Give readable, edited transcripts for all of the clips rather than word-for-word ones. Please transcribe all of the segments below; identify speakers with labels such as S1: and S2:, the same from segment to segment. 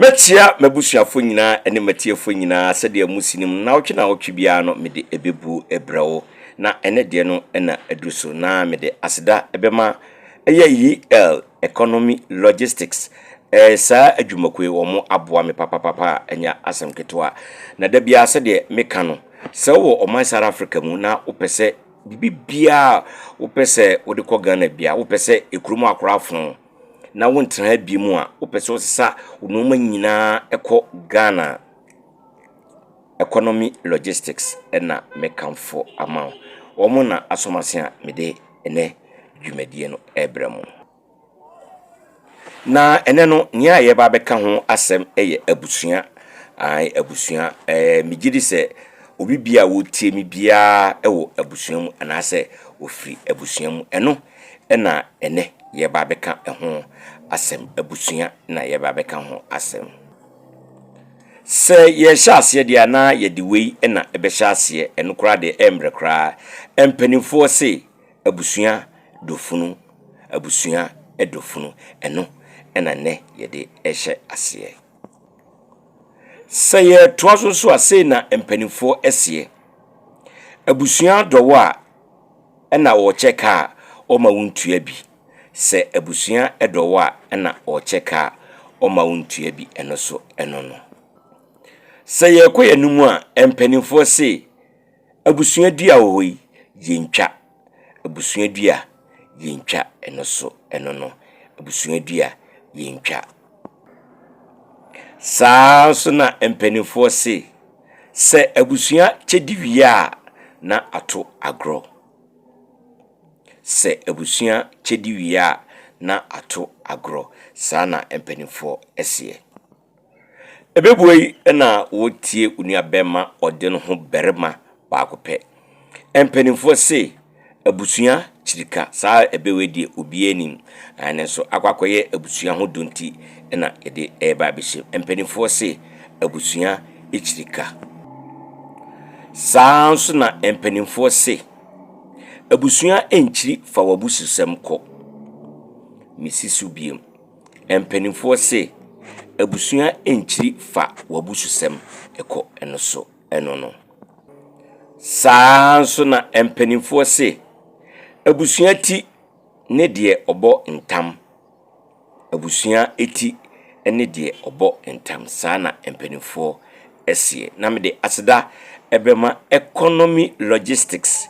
S1: Mɛkyea m'abusuafoɔ nyinaa ne m'atiefoɔ nyinaa sɛdeɛ mosi nim nnawɔtwe nnawɔtwe biara no mede ɛbɛbu brɛ wo na ɛnɛ deɛ no na aduru so na mede aseda bɛma ɛyɛ EL Economy Logistics ɛɛ saa adwumakuo yi wɔn aboa me papapapa a ɛnyɛ asɛm ketewa na da biara sɛdeɛ meka no sɛ wowɔ ɔman South Africa mu na wopɛ sɛ biribi biara wopɛ sɛ wode kɔ Ghana biara wopɛ sɛ ekurom akora afono na wontena ha bio mu a, wopɛ sɛ wosesa wo nneɛma nyinaa kɔ Ghana Economy Logistics na mekamfo ama wo. Wɔn na asom ase a mede ɛnɛ dwumadie no rebrɛ mo. Na ɛnɛ no, nea yɛba abɛka ho asɛm yɛ abusua. Ae, abusua. Ɛɛ megye di sɛ obi bia a wɔretie me biara wɔ abusua mu anaasɛ wɔfiri abusua mu. Ɛno na ɛnnɛ yɛreba abɛka ho asɛm, abusua na yɛreba abɛka ho asɛm. Sɛ yɛrehyɛ aseɛ deɛ a na yɛde wei na ɛbɛhyɛ aseɛ, ɛno koraa deɛ ɛmmerɛ koraa. Mpanimfoɔ se abusua dɔ funu, abusua dɔ funu, ɛno na nnɛ yɛde rehyɛ aseɛ. Sɛ yɛretoa so nso a, sei na mpanimfoɔ seɛ, abusua dɔ wo a, Ɛna ɔɔkyɛ ka a ɔma wo ntua bi. Sɛ abusua dɔ wo a ɛna ɔɔkyɛ ka a ɔma wo ntua bi ɛno so ɛno no. Sɛ yɛɛkɔ yɛn anim a mpaninfoɔ se abusua dua wɔ hɔ yi yɛntwa, abusua dua yɛntwa ɛno so ɛno no, abusua dua yɛntwa. Saa ara nso na mpanimfoɔ se, sɛ abusua kyɛdi wie a, na ato agorɔ. Sɛ abusua kyɛdi wie a, na ato agorɔ. Saa na mpanimfoɔ seɛ. Ɛbɛbua yi na wotie wo nuabɛrima ɔde ne ho barima baako pɛ. Mpanimfoɔ se abusua kyirika, saa ɛbɛ wei deɛ obiara nim. Ɛno nso akɔ akɔyɛ abusua ho dɔ nti na yɛde reba abɛhyɛ mu. Mpanimfoɔ se abusua kyirika. Saa ara nso na mpanimfoɔ se abusua nkyiri fa w'abususɛm kɔ. Mesi so bio. Mpanimfoɔ se abusua nkyiri fa w'abususɛm kɔ ɛno so ɛno no. Saa ara nso na mpanimfoɔ se abusua ti ne deɛ ɔbɔ ntam. Abusua ti ne deɛ ɔbɔ ntam. Saa na mpanimfoɔ seɛ. Na mede aseda bɛma Economy Logistics.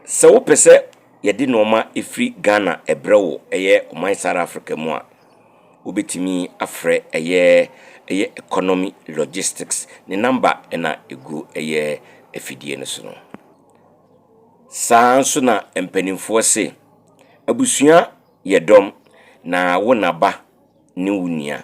S1: Sɛ wopɛ sɛ yɛde nnoɔma firi Ghana brɛ wo ɛyɛ ɔman South Africa mu a, wobɛtumi afrɛ ɛyɛ ɛyɛ Economy Logistics. Ne number na ɛgu ɛyɛ afidie no so no. Saa nso na mpanimfoɔ se, abusua yɛ dɔm, na wo na ba ne wo nua.